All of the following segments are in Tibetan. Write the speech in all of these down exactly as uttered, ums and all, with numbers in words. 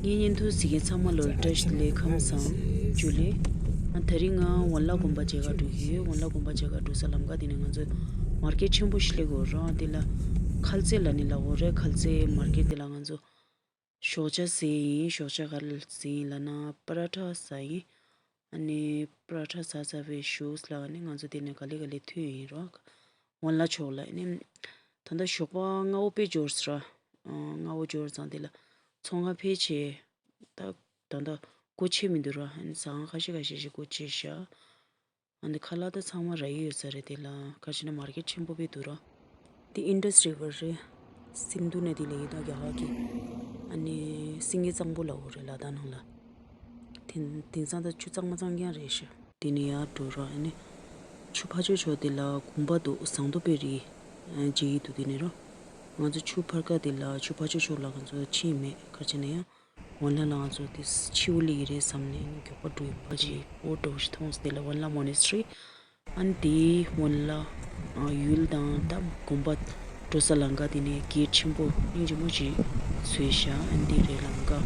ངའི་བརྙན་ཐུང་གཟིགས་མཁན་ཚང་མ་ལོ་བཀྲ་ཤིས་བདེ་ལེགས། ཁམས་བཟང་། ཇུ་ལེ། ཨ་དེ་རིང་ང་ཝན་ལ་དགོན་པ་མཇལ་ག་འགྲོ་གི་ཡོད། ཝན་ལ་དགོན་པ་མཇལ་ག་འགྲོ་ས་ལམ་ཁ་དེ་ནས་ང་ཚོ་མར་ཀེཊ་ཆེན་པོ་ཞིག་སླེབས་ཀྱི་ཡོད་རེད། དེ་ལ་ཁལ་ཙེ་ལབ་ནི་ལབ་ཀྱི་ཡོད་རེད། ཁལ་ཙེ་མར་ཀེཊ་དེ་ལ་ང་ཚོ་ཞོགས་ཇ་ཟས་ཡིན། ཞོགས་ཇ་ག་རེ་ཟས་ཡིན་ལབ་ན་པ་ར་ཐ་ཟ་ཡིན། ཨ་ནི་པ་ར་ཐ་ཟ་ཚར་བའི་གཞུག་ལ་ཨ་ནི་ང་ཚོ་དེ་ནས་ག་ལེ་ག་ལེ་ཐོན་ཡིན་རོགས། ཝན་ལ་ཕྱོགས་ལ་ཨ་ནི་ད་ལྟ་ཞོགས་པ་སྔ་བོ་དཔེ་འབྱོར་སོང་ར། སྔ་བོ་འབྱོར་ཙང་དེ་ལ་ཚོང་ཁང་ཕལ་ཆེར་ད་ད་ལྟ་སྒོ་ཕྱེ་མི་འདུག་ར། ཨ་ནི་ཟ་ཁང་ཁ་ཤས་ཁ་ཤས་ཤིག་སྒོ་ཕྱེ་ཤག་ཨ་ནི་ཁ་ལག་ད་ཚང་མ་རག་གི་ཡོད་ས་རེད། དེ་ལ་ག་རེ་ཟེར་ན་མར་ཀེཊ་ཆེན་པོ་དཔེ་འདུག་ར། དེ་ཨིན་ཌ་སི་ཊི་རི་བར་རེད། སིན་དྷུ་ནེ་དི་ལབ་ཡོད་ད་རྒྱ་གར་གྱི། ཨ་ནི་སེང་གེ་གཙང་པོ་ལབ་ཀྱི་ཡོད་རེད་ལ་དྭགས་ནང་ལ། དེང་དེང་སང་ད་ཆུ་གཙང་མ་གཙང་རྐྱང་རེད་ཤག་དེ་ནས་ཡར་འགྲོ་ར། ཨ་ནི་ཆུ་ཕར་ཕྱོགས་ཕྱོགས་དེ་ལ་དགོན་པ་འདུག་ཟངས་མདོག་དཔེ་རིས་མཇལ་གྱི་འདུག་དེ་ནས་ར། ང་ཚོ་ཆུ་ཕར་ཁ་དེ་ལ་ཆུ་ཕར་ཕྱོགས་ཕྱོགས་ལ་ང་ཚོ་ཕྱིན་མེད། ག་རེ་བྱས་ན་ཡང་ཝན་ལ་ལ་ང་ཚོ་དེ་འཕྱི་བོ་སླེབས་ཀྱི་རེད་བསམ་ནས་མགྱོགས་པོ་འགྲོ་ཡིན་པ་ཅིག་འོ་འདྲ་བོ་ཞིག་མཐོང་སོང་། དེ་ལ་ཝན་ལ་མོ་ནེ་སི་ཊི་རི། ཨ་ནི་དེའི་ཝན་ལ་ཡུལ་དང་ད་དགོན་པ་འགྲོ་ས་ལམ་ཁ་དེ་ནས་གེ་ཊི་ཆེན་པོ་སྙིང་རྗེ་མོ་ཞིག་བཟོས་ཤག་ཨ་ནི་དེ་རེད་ལམ་ཁ།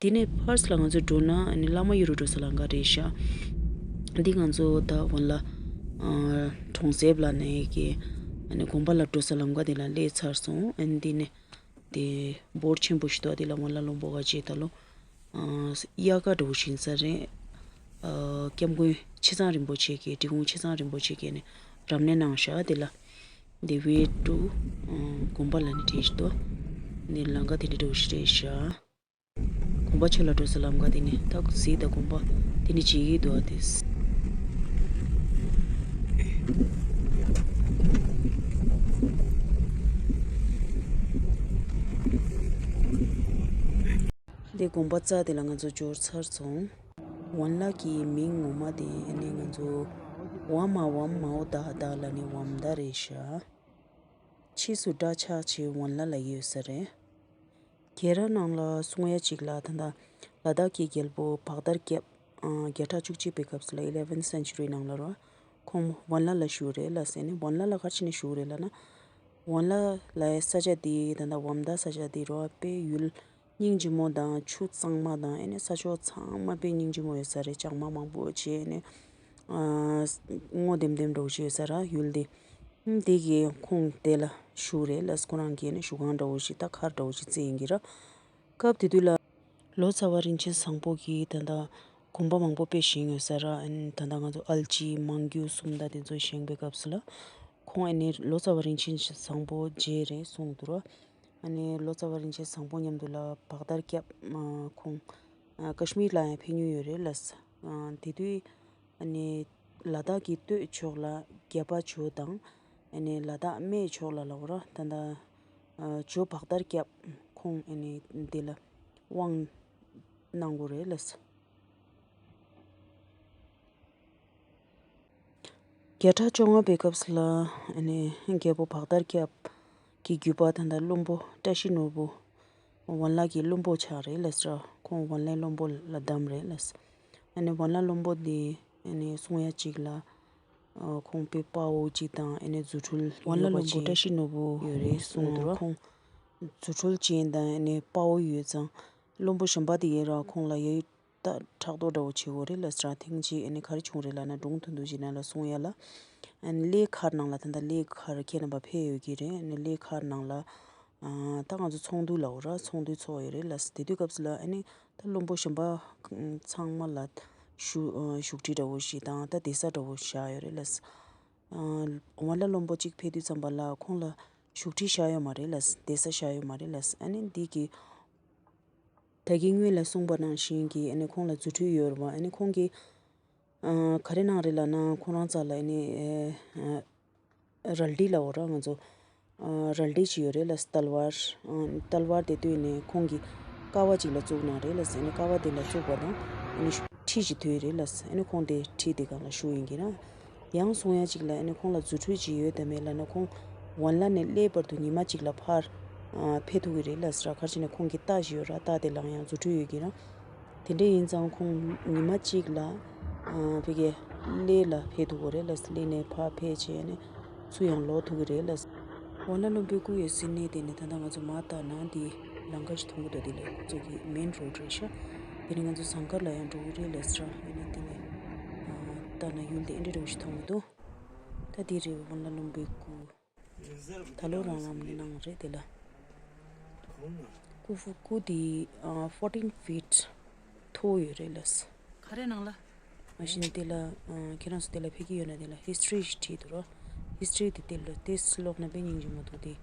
དེ་ནས་ཕར་ལ་ང་ཚོ་འགྲོ་ན་ཨ་ནི་བླ་མ་གཡུ་རུ་འགྲོ་ས་ལམ་ཁ་རེད་ཤག་འདི་ང་ཚོ་ད་ཝན་ལ་གྲོང་གསེབ་ལ་ནས་ཀྱི་ཨ་ནི་དགོན་པ་ལ་འགྲོ་ས་ལམ་ཁ་དེ་ལ་སླེབས་ཚར་སོང་། ཨ་ནི་དེ་ནས་དེ་བོར་ཆེན་པོ་ཞིག་འདུག་དེ་ལ་ཝན་ལ་བློན་པོ་ག་ཅེ་ད་ལོ་ཨ་དབྱར་ཁ་འདྲ་བོ་ཞིག་ཡིན་ས་རེད། ཨ་སྐྱབས་མགོན་ཆེ་ཚང་རིན་པོ་ཆེ་གིས་འབྲི་གུང་ཆེ་ཚང་རིན་པོ་ཆེ་གིས་ནི་རབ་གནས་གནང་ཤག་དེ་ལ། དེ་བེ་ཀྲུ་དགོན་པ་ལ་ནི་བྲིས་ཤིག་འདུག་ནི་ལམ་ཁ་དེ་འདྲ་འདྲ་བོ་ཞིག་རེད་ཤག་དགོན་པ་ཕྱོགས་ལ་འགྲོ་ས་ལམ་ཁ་དེ་ནི་ད་གཟིགས་དང་དགོན་པ་དེ་ནི་བྱེད་ཀྱི་འདུག་ཨ་དེ། འདི་དགོན་པ་རྩ་དེ་ལ་ང་ཚོ་འབྱོར་ཚར་སོང་། ཝན་ལ་གི་མིང་ངོ་མ་དེ་ཨ་ནི་ང་ཚོ་ཝ་མ་ཝམ་མའོ་ད་ད་ལ་ནི་ཝམ་ད་རེད་ཤག་ཕྱིས་སུ་སྒྲ་ཆགས་བྱས་ཝན་ལ་ལབ་ཡོད་ས་རེད། གྷེ་ར་ནང་ལ་གསུང་ཡ་གཅིག་ལ་ད་ལྟ་ལ་དྭགས་ཀྱི་རྒྱལ་པོ་བྷག་དར་སྐྱབས་ཨ་བརྒྱ་ཕྲག་བཅུ་གཅིག་པའི་སྐབས་སུ་ལ་eleventh century ནང་ལ་རོ། ཁོང་ཝན་ལ་ལ་བཞུགས་རེད་ལ་ཟེར་ནས། ཝན་ལ་ལ་ག་རེ་བྱས་ནས་བཞུགས་རེད་ལབ་ན། ཝན་ལ་ལ་ས་ཆ་དེ་ད་ལྟ་ཝམ་ད་ས་ཆ་དེ་རོ་དཔེ་ཡུལ་སྙིང་རྗེ་མོ་དང་ཆུ་གཙང་མ་དང་ཨེ་ནས་ས་ཕྱོགས་ཚང་མ་དཔེ་སྙིང་རྗེ་མོ་ཡོད་ས་རེད། ལྕང་མ་མང་པོ་བྱས་ནས་ཨ་སྔོ་ལྡེམ་ལྡེམ་འདྲ་བོ་ཞིག་ཡོད་ས་ར་ཡུལ་དེ། ཨ་དེ་གི་ཁོང་དེ་ལ་བཞུགས་རེད་ལ། ཁོ་རང་གི་ནི་བཞུགས་ཁང་འདྲ་བོ་ཞིག་ད་མཁར་འདྲ་བོ་ཞིག་བརྩིགས་ཡིན་གྱི་ར། སྐབས་དེ་དུས་ལ་ལོ་ཙཱ་བ་རིན་ཆེན་བཟང་པོ་གིས་ད་ལྟ་དགོན་པ་མང་པོ་དཔེ་བཞེངས་ཡོད་ས་ར། ཨ་ནི་ད་ལྟ་ང་ཚོ་ཨལ་ཅི་མང་རྒྱུད་གསུམ་ད་དེ་ཚོ་བཞེངས་པའི་སྐབས་སུ་ལ་ཁོང་ཨ་ནི་ལོ་ཙཱ་བ་རིན་ཆེན་བཟང་པོ་མཇལ་རེད་གསུངས་འདུག་ར། ཨ་ནི་ལོ་ཙཱ་བ་རིན་ཆེན་བཟང་པོ་མཉམ་དུ་ལ་བྷག་དར་སྐྱབས་ཨ་ཁོང་ཨ་ཀ་ཤི་མིར་ལ་ཡང་ཕེབས་མྱོང་ཡོད་རེད་ལ། ཨ་དེ་དུས་ཨ་ནི་ལ་དྭགས་ཀྱི་སྟོད་ཕྱོགས་ལ་རྒྱ་པ་ཇོ་དང་། ཨ་ནི་ལ་དྭགས་སྨད་ཕྱོགས་ལ་ལབ་ར་ད་ལྟ་ཨ་ཇོ་བྷག་དར་སྐྱབས་ཁོང་ཨ་ནི་འདི་ལ་དབང་གནང་དགོས་རེད་ལ། བརྒྱ་ཕྲག་བཅོ་ལྔ་པའི་སྐབས་སུ་ལ་ཨ་ནི་རྒྱལ་པོ་བྷག་དར་སྐྱབས་ཀྱི་བརྒྱུད་པ་ད་ལྟ་བློན་པོ་བཀྲ་ཤིས་ནོར་བུ་ཝན་ལ་གི་བློན་པོ་ཆགས་རེད་ལ་ཟེར། ཁོང་ཝན་ལའི་བློན་པོ་ལ་བདམས་རེད་ལ། ཨ་ནི་ཝན་ལ་བློན་པོ་འདི་ཨ་ནི་གསུང་ཡ་གཅིག་ལ་ཨ་ཁོང་པའི་དཔའ་བོ་གཅིག་དང་ཨ་ནི་རྫུ་འཕྲུལ་ཝན་ལ་ཡོད་པ་བློན་པོ་གཅིག་བཀྲ་ཤིས་ནོར་བུ་ཡོད་རེད་གསུངས་འདུག་ར། ཁོང་རྫུ་འཕྲུལ་ཅན་དང་ཨ་ནི་དཔའ་བོ་ཡོད་ཙང་བློན་པོ་གཞན་པ་དེ་ཡིན་ར་ཁོང་ལ་ཡ་ཡི་ད་ཕྲག་དོག་འདྲ་བོ་བྱེད་དགོས་རེད་ལ་ཟེར། ཐེངས་གཅིག་ཨ་ནི་ག་རེ་བྱུང་རེད་ལབ་ན་སྒྲུང་ཐུང་ཐུང་ཞིག་ནང་ལ་གསུང་ཡ་ལ། ཨ་ནི་གླེ་མཁར་ནང་ལ་ད་ལྟ་གླེ་མཁར་ཁྱེད་རྣམ་པ་ཕེབས་ཡོད་ཀྱི་རེད། ཨ་ནི་གླེ་མཁར་ནང་ལ་ཨ་ད་ང་ཚོ་ཚོགས་འདུ་ལབ་ར་ཚོགས་འདུ་ཚོགས་ཡོད་རེད་ལ། དེ་དུས་སྐབས་སུ་ལ་ཨ་ནི་ད་བློན་པོ་གཞན་པ་ཚང་མ་ལ་བཞུགས་ཨ་བཞུགས་ཁྲི་འདྲ་བོ་ཞིག་དང་ད་གདན་ས་འདྲ་བོ་བཞག་ཡོད་རེད་ལ། ཨ་ཝན་ལ་བློན་པོ་གཅིག་ཕེབས་དུས་ཙམ་པ་ལ་ཁོང་ལ་བཞུགས་ཁྲི་བཞག་ཡོད་མ་རེད་ལ། གདན་ས་བཞག་ཡོད་མ་རེད་ལ། ཨ་ནི་འདི་གི་ད་གིན་སྔོན་ལ་གསུངས་པ་ནང་བཞིན་གྱི་ཨ་ནི་ཁོང་ལ་རྫུ་འཕྲུལ་ཡོད་རེད་བ། ཨ་ནི་ཁོང་གིས་ཨ་ག་རེ་གནང་རེད་ལབ་ན་ཁོང་རང་རྩ་ལ་ཨ་ནི་ཨ་རལ་གྲི་ལབ་འོ་ར་ང་ཚོ་ཨ་རལ་གྲི་ཅིག་ཡོད་རེད་ལ། དལ་བར་ཨ་དལ་བར་དེ་བཏོན་ནས་ཁོང་གིས་ཀ་བ་ཅིག་ལ་བཙུགས་གནང་རེད་ལ། ཨ་ནི་ཀ་བ་དེ་ལ་བཙུགས་པ་དང་ཨ་ནི་ཁྲི་ཅིག་ཐོན་རེད་ལ། ཨ་ནི་ཁོང་དེ་ཁྲི་དེ་སྒང་ལ་བཞུགས་ཡིན་གྱི་ན། ཡང་གསུང་ཡ་གཅིག་ལ་ཨ་ནི་ཁོང་ལ་རྫུ་འཕྲུལ་ཅིག་ཡོད་དམ་མེད་ལབ་ན་ཁོང་ཝན་ལ་ནས་གླེ་བར་དུ་ཉི་མ་གཅིག་ལ་ཕར་ཨ་ཕེབས་ཐུབ་ཀྱི་རེད་ལ་ཟེར། ག་རེ་བྱས་ན་ཁོང་གི་རྟ་ཞིག་ཡོད་ར། རྟ་དེ་ལའང་ཡང་རྫུ་འཕྲུལ་ཡོད་ཀྱི་ར། དེ་འདྲ་ཡིན་ཙང་ཁོང་ཉི་མ་གཅིག་ལ་ཨ་ཕ་གི་གླེ་ལ་ཕེབས་ཐུབ་ཀྱི་རེད་ལ་ཟེར། གླེ་ནས་ཕར་ཕེབས་བྱས་ནས་ཚུར་ཡང་ལོག་ཐུབ་ཀྱི་རེད་ལ་ཟེར། ཝན་ལ་བློན་པོའི་སྐུ་ཡོད་ས་གནས་དེ་ནས་ད་ལྟ་ང་ཚོ་མར་ལྟ་ན་འདི་ ལམ་ཁ་ཞིག་མཐོང་གི་འདུག་དེ་ལ་ཁོ་ཚོ་གི་མེན་རོ་ཌི་རེད་ཤག་དེ་ནས་ང་ཚོ་ཟངས་དཀར་ལ་ཡང་འགྲོ་གི་རེད་ལབ་ཟེར། ཡིན་ན་དེ་ནས་ཨ་ལྟ་ན་ཡུལ་དེ་ཨེ་འདྲ་འདྲ་བོ་ཞིག་མཐོང་གི་འདུག་ད་དེ་རེད། ཝན་ལ་ལུམ་བུའི་སྐུ། ད་ལོ་རང་རང་ནང་རེད་དེ་ལ། སྐུ་སྐུ་དེ་ཨ་ཕོར་ཊིན་ཕིཊ་མཐོ་ཡོད་རེད་ལབ། ག་རེ་ནང་ལ། མ་གཞི་ནས་དེ་ལ་ཨ་ཁྱེད་རང་ཚོ་དེ་ལ་ཕེབས་ཀྱི་ཡོད་ན་དེ་ལ་ཧིས་ཊོ་རི་ཞིག་བྲིས་འདུག་རོ། ཧིས་ཊོ་རི་དེ་དེ་ལ་དེ་ཀློག་ན་དཔེ་སྙིང་རྗེ་མོ་འདུག་དེ།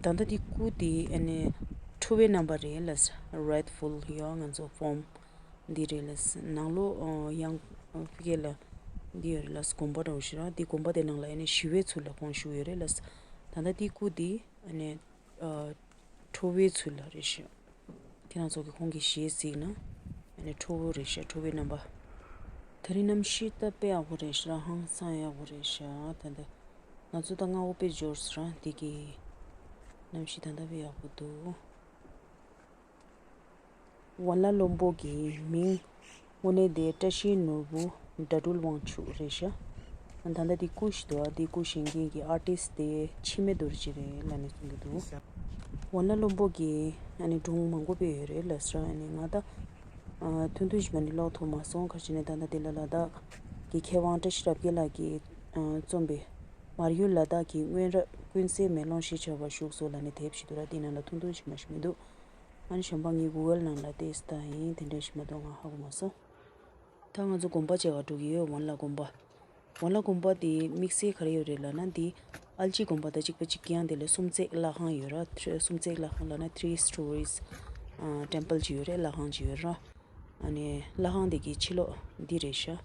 ད་ལྟ་དེ་སྐུ་དེ་ཨ་ནི་ཁྲོ་བོའི་རྣམ་པ་རེད་ལབ། རེཌ་ཕུལ་ཡོད་ང་ཚོ་ཕོམ་འདི་རེད་ལབ། ནང་ལོགས་ཨ་ཡང་ཨ་ཕ་གི་ལ་འདི་ཡོད་རེད་ལབ། དགོན་པ་འདྲ་བོ་ཞིག་རེད། འདི་དགོན་པ་དེ་ནང་ལ་ཨ་ནི་ཞི་བའི་ཚུལ་ལ་ཁོང་བཞུགས་ཡོད་རེད་ལབ། ད་ལྟ་དེ་སྐུ་དེ་ཨ་ནི་ཨ་ཁྲོ་བོའི་ཚུལ་ལ་རེད་ཤག་ཁྱེད་རང་ཚོ་གི་ཁོང་གི་ཞལ་གཟིགས་ན་ཨ་ནི་ཁྲོ་བོ་རེད་ཤག་ཁྲོ་བོའི་རྣམ་པ། ད་རིང་གནམ་གཤིས་ད་དཔེ་ཡག་པོ་རེད་ཤག་ཧང་སང་ཡག་པོ་རེད་ཤག་ད་ལྟ་ང་ཚོ་ད་སྔ་བོ་དཔེ་འབྱོར་སོང་ར། དེ་གི་གནམ་གཤིས་ད་ལྟ་དཔེ་ཡག་པོ་འདུག་ཝན་ལ་ལུམ་བུ་གི་མིང་དངོས་གནས་དེ་བཀྲ་ཤིས་ནོར་བུ་དགྲ་འདུལ་དབང་ཕྱུག་རེད་ཤག་ད་ལྟ་དེ་སྐུ་ཞིག་འདུག་ཨ་དེ་སྐུ་བཞེངས་མཁན་གྱི་ཨར་ཊིསི་དེ་འཆི་མེད་རྡོ་རྗེ་རེད་ལབ་ནས་གསུང་གི་འདུག་ཝན་ལ་ལུམ་བུ་གི་ཨ་ནི་སྒྲུང་མང་པོ་དཔེ་ཡོད་རེད་ལབ་སོང་། ཨ་ནི་ང་ད་ཨ་ཐུང་ཐུང་ཞིག་མ་ནི་ཀློག་ཐུབ་མ་སོང་། ག་རེ་བྱས་ནས་ད་ལྟ་དེ་ལ་ལ་དྭགས་ཀྱི་མཁས་དབང་བཀྲ་ཤིས་རབ་རྒྱས་ལགས་ཀྱིས་ཨ་རྩོམ་པའི་མར་ཡུལ་ལ་དྭགས་ཀྱི་སྔོན་རབས་ཀུན་གསལ་མེ་ལོང་ཞེས་བྱ་བ་བཞུགས་སོ་ལབ་ནས་དེབ་ཞིག་འདུག་ར། དེ་ནང་ལ་ཐུང་ཐུང་ཞིག་མ་ཞིག་མི་འདུག་ཨ་ནི་གཞན་པ་ངའི་གུ་གལ་ནང་ལ་ཏོག་ཙམ་ལྟ་ཡིན། དེ་འདྲ་ཞིག་མ་གཏོགས་ང་ཧ་གོ་མ་སོང་། ད་ང་ཚོ་དགོན་པ་མཇལ་བར་འགྲོ་གི་ཡོད། ཝན་ལ་དགོན་པ། ཝན་ལ་དགོན་པ་དེ་དམིགས་བསལ་ག་རེ་ཡོད་རེད་ལབ་ན། འདི་ཨལ་ཅི་དགོན་པ་དང་གཅིག་པ་གཅིག་རྐྱང་། དེ་ལ་སུམ་བརྩེགས་བླ་ཁང་ཡོད་ར། ཐ་སུམ་བརྩེགས་བླ་ཁང་ལབ་ན་three stories ཨ་ཊེམ་པལ་ཅིག་ཡོད་རེད། བླ་ཁང་ཅིག་ཡོད་ར། ཨ་ནི་བླ་ཁང་དེ་གི་ཕྱི་ལོགས་འདི་རེད་ཤག་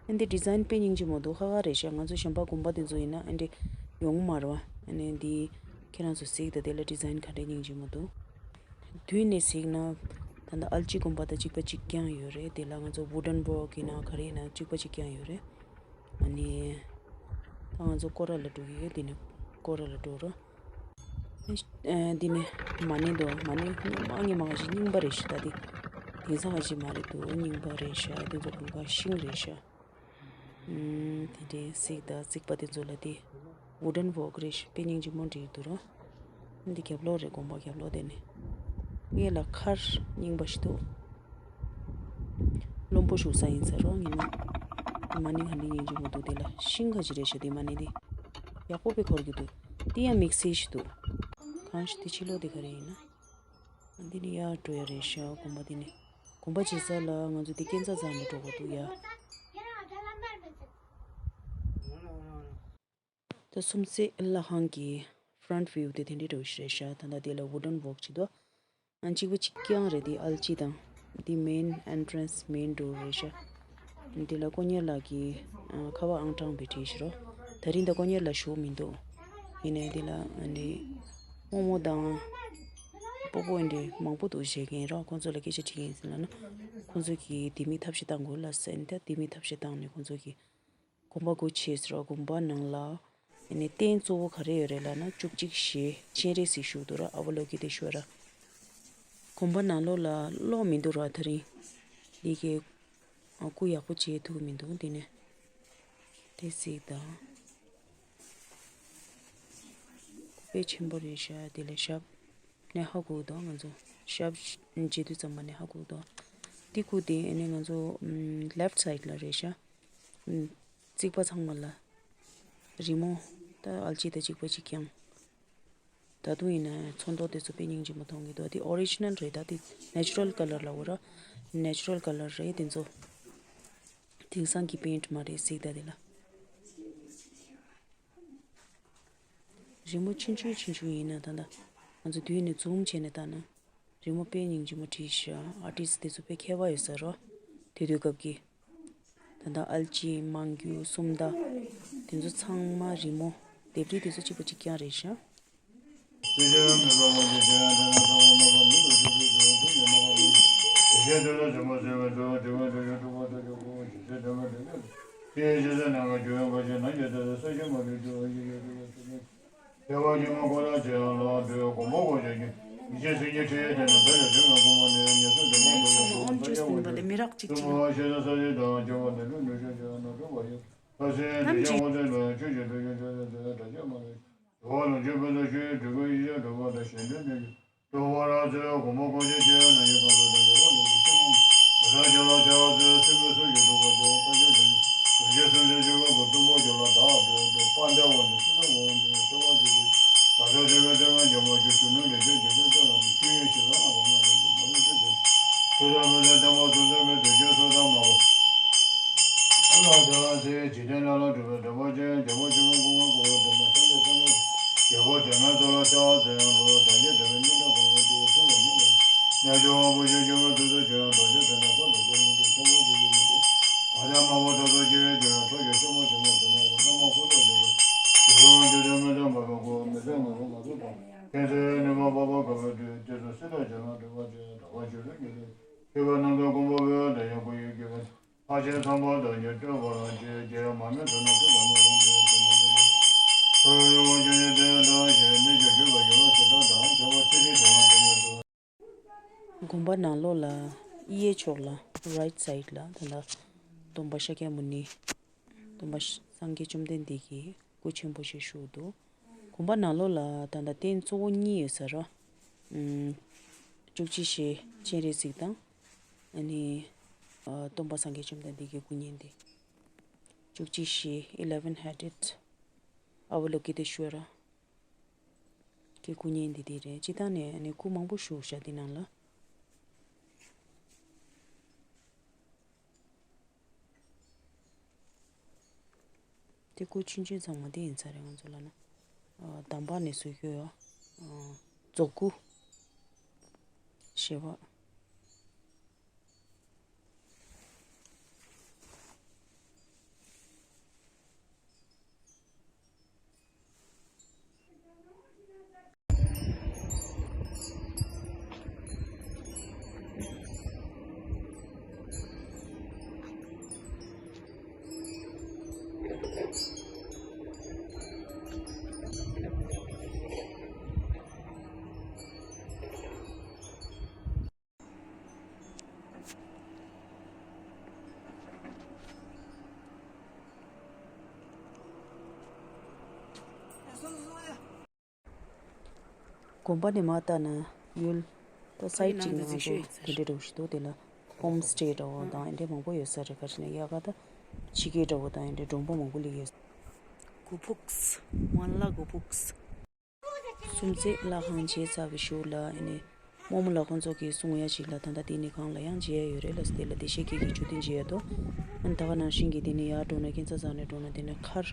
ཨ་འདི་ཌི་ཛའིན་དཔེ་སྙིང་རྗེ་མོ་འདུག་ཁ་ཁ་རེད་ཤག་ང་ཚོ་གཞན་པ་དགོན་པ་དེ་ཚོ་ཡིན་ན་ཨ་འདི་ཡོང་མ་རེད་བ། ཨ་ནི་འདི་ཁྱེད་རང་ཚོ་གཟིགས་དང་། དེ་ལ་ཌི་ཛའིན་ག་འདྲ་སྙིང་རྗེ་མོ་འདུག་དུས་ནས་གཟིགས་ན་ད་ལྟ་ཨལ་ཅི་དགོན་པ་དང་གཅིག་པ་གཅིག་རྐྱང་ཡོད་རེད། དེ་ལ་ང་ཚོ་ཝུ་ཌན་ཝོག་ཡིན་ན་ག་རེ་ཡིན་ན་གཅིག་པ་གཅིག་རྐྱང་ཡོད་རེད། ཨ་ནི་ད་ང་ཚོ་སྐོར་ར་ལ་འགྲོ་གི་ཡོད། དེ་ནས་སྐོར་ར་ལ་འགྲོ་རོགས། ཨ་འདི་ནས་མ་ཎི་འདུག་མ་ཎི་སྔོན་མ་སྔོན་མ་ག་ཞིག་རྙིང་པ་རེད་ཤག་ད་དེ་དེང་སང་ག་ཞིག་མ་རེད་འདུག་རྙིང་པ་རེད་ཤག་དེ་ཚོ་གང་ག་ཤིང་རེད་ཤག་ཨུམ། དེ་འདྲའི་གཟིགས་དང་། རྩིག་པ་དེ་ཚོ་ལ་དེ་ཝུ་ཌན་ཝོག་རེད་ཤག་དཔེ་སྙིང་རྗེ་མོ་འདྲ་འདུག་རོ། འདི་རྒྱབ་ལོགས་རེད། དགོན་པ་རྒྱབ་ལོགས་དེ་ནས། སྔོན་ལ་མཁར་རྙིང་པ་ཞིག་འདུག་བློན་པོ་བཞུགས་ས་ཡིན་ས་རོ། ཡིན་ན་མ་ཎི་ག་འདྲ་སྙིང་རྗེ་མོ་འདུག་དེ་ལ་ཤིང་ག་ཅི་རེད་ཤག་དེ་མ་ཎི་དེ་ཡག་པོ་དཔེ་འཁོར་གྱི་འདུག་དེ་ཡང་དམིགས་བསལ་ཞིག་འདུག་གང་ཞིག་དེ་ཕྱི་ལོགས་དེ་ག་རེ་ཡིན་ན། འདི་ནས་ཡར་འགྲོ་ཡ་རེད་ཤག་དགོན་པ་འདི་ནས། དགོན་པ་བྱེད་ས་ལ་ང་ཚོ་འདི་སྐས་འཛེག་འཛེགས་ནས་འགྲོ་དགོས་འདུག་ཡ། ད་སུམ་བརྩེགས་བླ་ཁང་གི་ཕ་རོན་ཊི་ཝིའུ་དེ་དེ་འདྲའི་འདྲ་བོ་ཞིག་རེད་ཤག་ད་ལྟ་དེ་ལ་ཝུ་ཌན་ཝོག་བྱེད་དོ། ཨ་གཅིག་པ་གཅིག་རྐྱང་རེད། དེ་ཨལ་ཅི་དང་། འདི་མེན་ཨེན་ཊི་རན་སི་མེན་ཌོར་རེད་ཤག་འདི་ལ་དཀོན་གཉེར་ལགས་ཀྱིས་ཨ་ཁ་པར་ཨང་གྲངས་དཔེ་བྲིས་ཤག་རོ། ད་རིང་ད་དཀོན་གཉེར་ལགས་བཞུགས་མི་འདུག་ཡིན་ནའི་འདི་ལ་ཨ་འདི་རྨོ་མོ་དང་སྤོ་བོ་འདི་མང་པོ་འདུག་བཞེས་མཁན་རོ། ཁོང་ཚོ་ལ་སྐད་ཆ་དྲིས་ཡིན་ཟེར་ལབ་ན། ཁོང་ཚོ་གིས་ལྡེ་མིག་ཐབས་ཤེས་བཏང་དགོས་ལབ་ཟེར། འདི་ལྡེ་མིག་ཐབས་ཤེས་བཏང་ནས་ཁོང་ཚོ་གིས་དགོན་པ་སྒོ་ཕྱེས་ཟེར་བ། དགོན་པ་ནང་ལ་ཨ་ནི་རྟེན་གཙོ་བོ་ག་རེ་ཡོད་རེད་ལབ་ན། བཅུ་གཅིག་ཞལ་སྤྱན་རས་གཟིགས་བཞུགས་འདུག་ར། ཨ་བ་ལོ་ཀི་ཏེ་ཤྭ་ར། དགོན་པ་ནང་ལོགས་ལ་གློག་མི་འདུག་ར། ད་རིང་འདི་གའི་སྐུ་ཡག་པོ་མཇལ་ཐུབ་མི་འདུག་འདི་ནས་དེ་གཟིགས་དང་། སྐུ་དཔེ་ཆེན་པོ་རེད་ཤག་དེ་ལ་ཞབས་ནས་ཧ་གོ་འདུག་ང་ཚོ་ཞབས་མཇལ་དུས་ཙམ་པ་ནས་ཧ་གོ་འདུག་དེ་སྐུ་དེ་ཨ་ནི་ང་ཚོ་ལེཕ་སའིཌ་ལ་རེད་ཤག་རྩིག་པ་ཚང་མ་ལ་རི་མོ་ད་ཨལ་ཅི་དང་གཅིག་པ་གཅིག་རྐྱང་། ད་དུང་ཡིན་ན་ཚོན་མདོག་དེ་ཚོ་དཔེ་སྙིང་རྗེ་མོ་མཐོང་གི་འདུག་དེ་ཨོ་རི་ཇི་ནལ་རེད། ད་དེ་ནེ་ཅུ་རལ་ཀ་ལར་ལབ་དགོས་ར། ནེ་ཅུ་རལ་ཀ་ལར་རེད། དེ་ཚོ་དེང་སང་གི་པེན་ཊི་མ་རེད། གཟིགས་དང་དེ་ལ། རི་མོ་ཆུང་ཆུང་ཆུང་ཆུང་ཡིན་ན་ད་ལྟ་ང་ཚོ་མདུན་ནས་ཛུམ་བྱས་ནས་ལྟ་ན། རི་མོ་དཔེ་སྙིང་རྗེ་མོ་བྲིས་ཤག་ཨར་ཊིསི་དེ་ཚོ་དཔེ་མཁས་པ་ཡོད་ས་རོ། དེ་དུས་སྐབས་ཀྱི། ད་ལྟ་ཨལ་ཅི་མང་རྒྱུ་སུམ་མདའ་དེ་ཚོ་ཚང་མ་རི་མོ་ལྡེབས་རིས་དེ་ཚོ་གཅིག་པ་གཅིག་རྐྱང་རེད་ཤག་གྲོགས་ལུང་ཆེན་ཕུན་ཚོགས་ཆོས་ཀྱི་སྒྲུབ་པའི་ཡེ་ཤེས་སྒྲུབ་པ་དང་གཞན་དོན་ནི། སྒྲུབ་པ་རང་ཚེ་གོང་མ་དཀོན་མཆོག་ཆེ་ན་ཡི་ག་ཚོད་དང་འབྲེལ་བ་ལས་ཀྱི་ཆེན་མོ་དེ་དག་ཀྱང་ལ་བྱ་བ་ཚེ་སྲིད་པའི་ཚུལ་གྱིས་སྒྲུབ་པ་དེ་ལྟ་ཅི་སྟེ། རྡོ་རྗེ་སེམས་དཔའི་སྤྱོད་པ་གི་གཏུམ་པོ་རྒྱུད་ལ་བདག་འདོད་དཔལ་ལྡན་དབང་ལྡན་སྲིད་པའི་ངོ་བོ་འདི་ཆོས་པ་ཚིག་གི་དགྲ་ཕྱོགས་ཆེ་བའི་ལྟ་བ་འཇམ་པ་ཞུ་གཞོན་ནུ་ལས་ཅན་རྒྱལ་ཆེན་ལྟ་ལ་འདི་ཆོས་དབྱིངས་ཞེས་པའི་ང་རོ་མ་ཡིན་ཏེ་མ་ལུས་སྤྲུལ་པའི་ཐུགས་དམ་མི་ཟད་བརྟན་པ་གསུང་ཚན་པའི་དོན་ཆེན་སོ་ཐར་མ་བ། ཨ་ལ་དེ་ལ་ཚེ་འཇིག་རྟེན་ལ་ལ་གྲུབ་པའི་འདོད་པ་ཅན་རྒྱལ་པོ་ཆེན་པོ་ཀུན་དགའ་གོ་བོ་འདོད་པ་སེམས་དཔའི་བརྟན་པོ་རྒྱལ་པོ་དེ་སྔའི་མཚོ་ལ་ཤ་བ་ཟེར་ཡང་ལོ་དང་རྒྱལ་དེ་བའི་སྙིང་གྲགས་གང་བོ་དེ་བའི་ཚུལ་ལ་སྙོམས་པ་རྣལ་འབྱོར་དབང་པོ་ཆོས་སྐྱོང་མའི་ཚུལ་དུ་བྱོན་ཡང་རྡོ་རྗེ་དེ་ནས་ཁོ་འདོད་ཆེན་མོ་དེ་ཁྱད་པར་དུ་ཡོད་མི་འདུག་ག་དེ་མ་བོ་དེ་ཚོ་སྐྱེ་བའི་རྒྱུ་ཡང་ཁྲོ་ཞིང་སྐྱོ་མོ་ཞིང་མ་དེ་མ་བོ་བླ་མ་ཁོ་ཐག་འདོད་པའི་དེ་ཚོ་འདོད་དེ་མི་འདོད་མ་བའི་ཁོ་མི་ཚེ་ང་རོ་ང་ཚོ་དང་། མཁྱེན་བརྩེའི་ནུས་པ་འཕགས་པ་དགའ་བའི་དུས་དེ་ཚོ་སྲིད་པའི་བྱེ་ལ་འདྲེན་པ་ཅན་དག་པ་ཆོས་ལུགས་ཉིད་དུ་ཤེས་པའི་རྣམ་ཐར་ཀུན་པོ་བོད་དང་ཡང་ཁོ་ཡི་དགེ་བའི་ལྷ་ཆེན་ཚངས་པ་དང་ཉེར་སྤྲོད་པ་རང་བཅས་རྒྱལ་མ་མེད་དུ་ན་ཐུགས་དམ་ལ་ལོངས་སྤྱོད་དེ་ནས་དེ་ནས་ཁོ་ཡི་དབང་ཆེན་ནི་དེ་དང་ཞེས་གནས་ཀྱང་བརྒྱུད་པ་ཡོད་པ་ཞེ་དྲག་དང་ཁྱད་པར་ཚིག་རིས་དེ་ང་དེ་ནས་སུ། དགོན་པ་ནང་ལོགས་ལ་གཡས་ཕྱོགས་ལ་right side ལ་ད་ལྟ་སྟོན་པ་ཤཱཀྱ་མུ་ནི། སྟོན་པ་སངས་རྒྱས་བཅོམ་ལྡན་འདས་ཀྱི་སྐུ་ཆེན་པོ་ཞིག་བཞུགས་འདུག་དགོན་པ་ནང་ལོགས་ལ་ད་ལྟ་རྟེན་གཙོ་བོ་གཉིས་ཡོད་ས་རེད། ཨུམ། བཅུ་གཅིག་ཞེ་སྤྱན་རས་གཟིགས་དང་། ཨ་ནི། ཨ། སྟོན་པ་སངས་རྒྱས་བཅོམ་ལྡན་འདས་ཀྱི་སྐུ་བརྙན་དེ། བཅུ་གཅིག་ཞེ་eleven headed Avalokiteshvara གི་སྐུ་བརྙན་འདི་དེ་རེད། སྤྱིར་བཏང་ནས་ཨ་ནི་སྐུ་མང་པོ་བཞུགས་ཤག་འདི་ནང་ལ། དེ་སྐུ་ཆུང་ཆུང་ཚང་མ་དེ་ཡིན་ས་རེད། ང་ཚོ་ལ་ན། ཨ། དམ་པ་ནས་བཟོས་ཡོད། ཨ། རྫོགས་སྐུ་ཞེས་པ། དགོན་པ་ནས་མར་ལྟ་ན་ཡུལ་ད་སའིཊ་གཅིག་ནང་ཚོ་དེ་འདྲ་འདྲ་བོ་ཞིག་འདུག་དེ་ལ་ཧོམ་སི་ཊེ་འདྲ་བོ་དང་དེ་འདྲ་མང་པོ་ཡོད་ས་རེད། ག་རེ་ན་ཡག་ག་ད་ཕྱི་རྒྱལ་འདྲ་བོ་དང་དེ་འདྲ་མགྲོན་པོ་མང་པོ་སླེབས་ཡོད། སྒོ་ཕུགས། ཝན་ལ་སྒོ་ཕུགས། སུམ་རྩེག་ལྷ་ཁང་བྱས་ཚར་བའི་གཞུག་ལ་ཨ་ནི་རྨོ་མོ་ལགས་ཁོང་ཚོ་གིས་གསུང་ཡ་ཞིག་ལ་ད་ལྟ་དེ་ནི་གང་ལ་ཡང་མཇལ་ཡ་ཡོད་རེད་ལ། དེ་ལ་བདེ་གཤེགས་སྐྱིད་ཀྱི་མཆོད་རྟེན་མཇལ་ཡ་དོ། ཨ་ནི་ད་ག་ནང་བཞིན་གྱི་དེ་ནི་ཡར་འགྲོ་ན་ཁྱེད་ཚོ་རྩ་ནས་འགྲོ་ན་དེ་ནི་མཁར་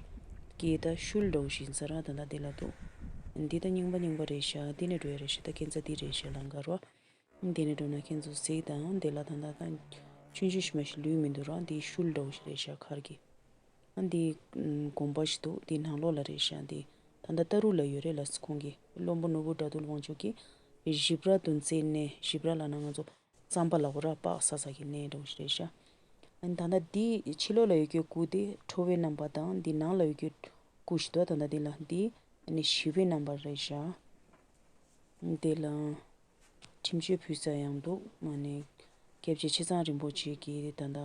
གྱི་ད་ཤུལ་འདྲ་བོ་ཞིག་ཡིན་ས་ར། ད་ལྟ་དེ་ལ་འདུག་འདི་ད་རྙིང་པ་རྙིང་པ་རེད་ཤག་འདི་ནས་འགྲོ་ཡ་རེད་ཤག་ད་ཁྱེད་ཚོ་འདི་རེད་ཤག་ལམ་ཁ་རོ། དེ་ནས་འགྲོ་ན་ཁྱེད་ཚོ་གཟིགས་དང་། དེ་ལ་ད་ལྟ་ད་ཆུང་ཆུང་ཞིག་མ་ཞིག་ལུས་མི་འདུག་ར། འདི་ཤུལ་འདྲ་བོ་ཞིག་རེད་ཤག་མཁར་གྱི། ཨ་འདི་དགོན་པ་ཞིག་འདུག་འདི་ནང་ལོགས་ལ་རེད་ཤག་འདི་ད་ལྟ་ཏ་རུ་ལ་ཡོད་རེད་ལ། ཁོང་གི་བློན་པོ་ནོར་བུ་དགྲ་འདུལ་དབང་ཕྱུག་གིས་ཞིབ་ར་འདོན་སའི་གནས། ཞིབ་ར་ལབ་ན་ང་ཚོ་རྩམ་པ་ལབ་དགོས་ར། པགས་ཟ་ས་གི་གནས་འདྲ་བོ་ཞིག་རེད་ཤག་ཨ་ནི་ད་ལྟ་འདི་ཕྱི་ལོགས་ལ་ཡོད་རྒྱུ་སྐུ་དེ་ཁྲོ་བོའི་རྣམ་པ་དང་། འདི་ནང་ལ་ཡོད་རྒྱུ་སྐུ་ཞིག་འདུག་ད་ལྟ་འདི་ལ་འདི་ཨ་ནི་ཞི་བའི་རྣམ་པ་རེད་ཤག་འདི་ལ་ཁྲིམས་གཅོད་ཕུལ་ས་ཡང་འདུག་ཨ་ནི་སྐྱབས་རྗེ་ཆེ་ཚང་རིན་པོ་ཆེ་གིས་ད་ལྟ་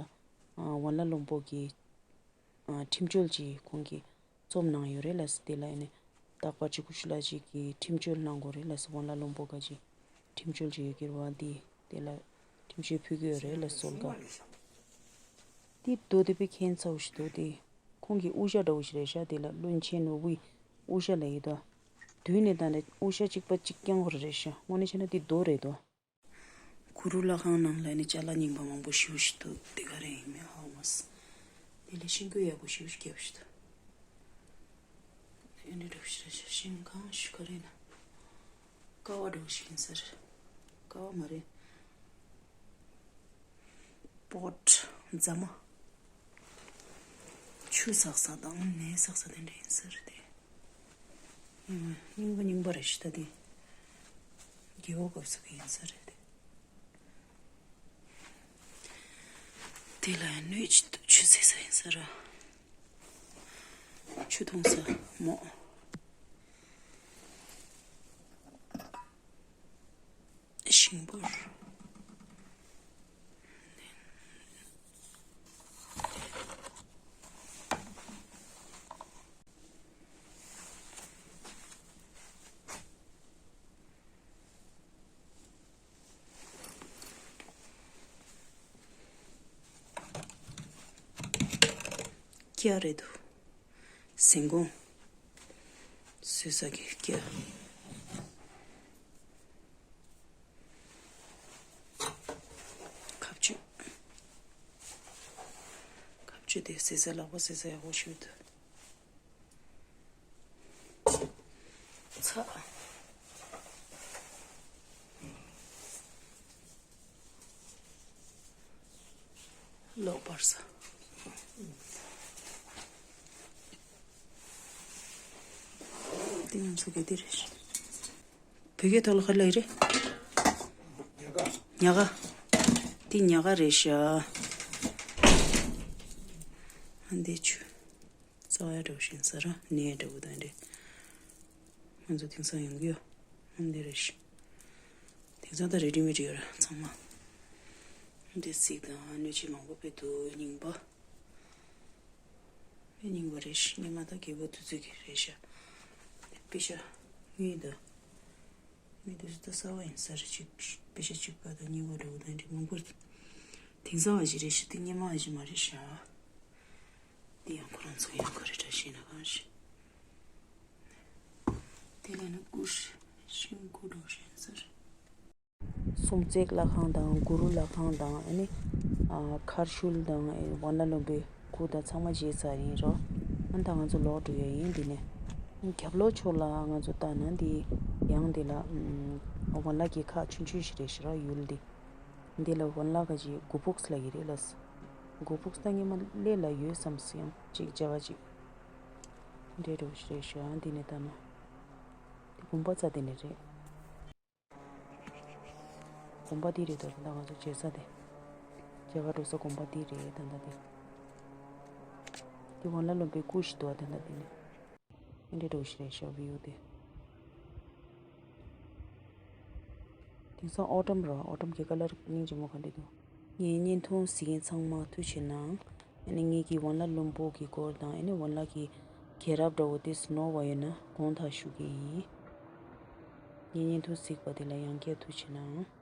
ཝན་ལ་བློན་པོ་གི་ཁྲིམས་གཅོད་ཅིག་ཁོང་གིས་རྩོམ་གནང་ཡོད་རེད་ལ། དེ་ལ་ཨ་ནི་རྟག་པར་ཅིག་སྐུ་ཞབས་ལགས་ཅིག་གིས་ཁྲིམས་གཅོད་གནང་དགོས་རེད་ལ། ཝན་ལ་བློན་པོ་ག་ཅིག་ཁྲིམས་གཅོད་ཅིག་ཡོད་ཀྱི་རེད་བ། འདི་དེ་ལ་ཁྲིམས་གཅོད་ཕུལ་གྱི་ཡོད་རེད་ལ། སོལ་ག་འདི་རྡོ་དེ་པའི་ཁྱད་མཚར་བོ་ཞིག་འདུག་འདི་ཁོང་གི་དབུ་ཞྭ་འདྲ་བོ་ཞིག་རེད་ཤག་འདི་ལ་བློན་ཆེན་ནོར་བུའི་དབུ་ཞྭ་ལབ་ཡོད་དོ། མདུན་ནས་ད་ནི་དབུ་ཞྭ་གཅིག་པ་གཅིག་རྐྱང་བོ་རེད་ཤག་དངོས་གནས་བྱས་ན་འདི་རྡོ་རེད་དོ། གུ་རུ་ལྷ་ཁང་ནང་ལ་ནི་ཅ་ལག་རྙིང་པ་མང་པོ་ཞེ་པོ་ཞིག་འདུག་འདི་ག་རེ་ཡིན་མིན་ཧ་གོ་མ་སོང་། འདི་ལ་ཤིང་ཀུན་ཡག་པོ་ཞེ་པོ་ཞིག་བརྒྱབ་ཤག་འདི་འདྲ་ཞིག་རེད་ཤག་ཤིང་གང་ཞིག་ག་རེ་ཡིན་ན། ཀ་བ་འདྲ་བོ་ཞིག་ཡིན་ས་རེད། ཀ་བ་མ་རེད། པོཊ། རྫ་མ། ཆུ་བསགས་ས་དང་ནས་བསགས་ས་དེ་འདྲ་ཡིན་ས་རེད་དེ། ཨུམ། རྙིང་པ་རྙིང་པ་རེད་ཤག་ད་དེ། རྒྱལ་པོ་སྐབས་སུ་གི་ཡིན་ས་རེད་དེ། དེ་ལ་ཡང་སྣོད་ཅིག་འདུག་ཆུ་བཙལ་ས་ཡིན་ས་ར། ཆུ་འཐུང་ས་མོ། ཤིང་ཕོར། སྐྱ་རེད་འདུག་ཟན་གོང་། བཟོས་ས་གི་སྐྱ། ཁ་གཅོད། ཁ་གཅོད་དེ་ཟས་ཟ་ལག་པ་ཟས་ཟ་ཡག་པོ་ཞིག་འདུག་ཚ། ལོག་པར་ས། འདི་ང་ཚོ་གི་འདི་རེད། བོད་སྐད་ཐོག་ལ་ག་རེ་ལབ་ཀྱི་རེད། ཉ་ག་འདི་ཉ་ག་རེད་ཤག་ཨ་འདི་ཆུ། རྩ་བ་ཡ་འདྲ་བོ་ཞིག་ཟ་ར་ནས་འདྲ་བོ་དང་འདྲ། ང་ཚོ་དེང་སང་ཡོང་གི་ཡོད། ཨ་འདི་རེད་ཤག་དེང་སང་ད་རེ་ཌི་མེཌ་ཡོད་ར་ཚང་མ། འདི་གཟིག་དང་སྣོད་ཆས་མང་པོ་དཔེ་འདུག་རྙིང་པ། དཔེ་རྙིང་པ་རེད་ཤག་སྔོན་མ་ད་རྒད་པོ་དུས་ཚོད་ཀྱི་རེད་ཤག་དཔེ་ཤག་དངུལ་དང་། དངུལ་དུས་ཚོད་ད་གསར་པ་ཡིན་ས་རེད་ཅིག་དཔེ་ཤག་གཅིག་པ་དང་གཉིས་པ་འདྲ་བོ་དང་འདྲ་མང་པོ། དེང་སང་བ་ཞིག་རེད་ཤག་དེ་སྔོན་མ་བ་ཞིག་མ་རེད་ཤག་འདི་ཡང་ཁོ་རང་ཚོ་ཡང་ག་རེ་འདྲ་ཤེས་ན་གང་ཤེས། དེ་ལས་ན་ཀུ་ཤིང་ཀུ་འགྲོ་ཤེས་ཟེར། སུམ་བརྩེགས་ལྷ་ཁང་དང་གུ་རུ་ལྷ་ཁང་དང་ཨ་ནི། ཨ་མཁར་ཤུལ་དང་ཨེ་ཝན་ལ་ལུམ་བིའི་སྐུ་དང་ཚང་མ་བརྗེས་ཚར་ཡིན་རོ། ཨ་ད་ང་ཚོ་ལོག་འགྲོ་ཡ་ཡིན་འདི་ནས། རྒྱབ་ལོགས་ཕྱོགས་ལ་ང་ཚོ་ལྟ་ན་འདི་ཡང་འདི་ལ་ཨམ་ཝན་ལ་གི་ཁག་ཆུང་ཆུང་ཞིག་རེད་ཤག་ར་ཡུལ་འདི། འདི་ལ་ཝན་ལ་ག་ཅིག་གུ་ཕུགས་ལ་ཡི་རེད་ལ། གུ་ཕུགས་ད་སྔོན་མ་གླེ་ལ་ཡོད་བསམ་སི་ཡང་ཅིག་བྱ་བ་ཅིག་འདྲེ་འགྲོ་ཞིག་རེད་ཤག་ཨ་འདི་ནས་ལྟ་ན། འདི་དགོན་པ་རྩ་དེ་ནས་རེད། དགོན་པ་འདི་རེད་དོ། ད་ང་ཚོ་མཇལ་ས་དེ། མཇལ་ཁ་འགྲོ་ས་དགོན་པ་འདི་རེད་ད་ལྟ་དེ། འདི་ཝན་ལ་ལུམ་བིའི་སྐུ་ཞིག་འདུག་ད་ལྟ་དེ་ནས། ཨེ་འདྲ་འགྲོ་ཞིག་རེད་ཤག་བིའུ་དེ། དེང་སང་ཨོ་ཊམ་རོ། ཨོ་ཊམ་གྱི་ཀ་ལར་སྙིང་རྗེ་མོ་ག་འདྲ་འདུག་ངའི་བརྙན་ཐུང་གཟིགས་མཁན་ཚང་མ་ཐུགས་རྗེ་གནང་། ཨ་ནི་ངེད་ཀྱི་ཝན་ལ་ལུམ་བིའི་སྐོར་དང་ཨ་ནི་ཝན་ལ་གི་རྒྱལ་རབས་འདྲ་བོ་དེ་ནོར་བ་ཡོད་ན་དགོངས་དག་ཞུ་གི་ཡིན། ངའི་བརྙན་ཐུང་གཟིགས་པ་དེ་ལ་ཡང་བསྐྱར་ཐུགས་རྗེ་གནང་།